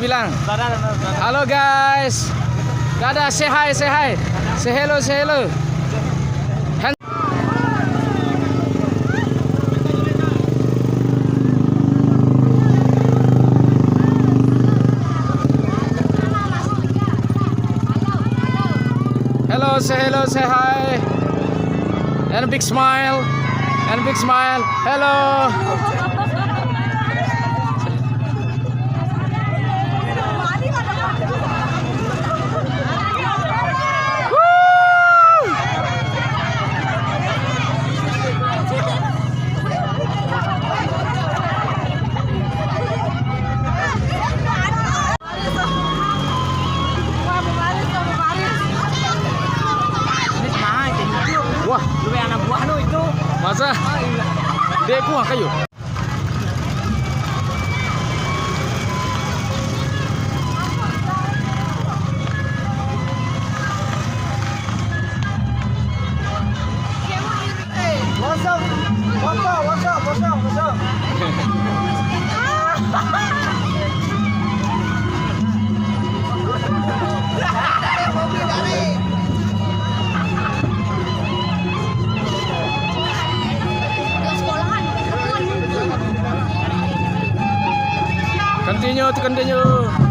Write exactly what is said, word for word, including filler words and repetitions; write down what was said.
Bilang. Halo guys. Dadah, say hi, say hi. Say hello, say hello. Hand- Hello, say hello, say hi. And a big smile. And a big smile. Hello. Ini sama aja, lucu. Wah. Lu kayak anak buah lu itu. Masa? Dia kuah kayu. What's up? What's up? What's up? What's up? What's up? Continue to continue.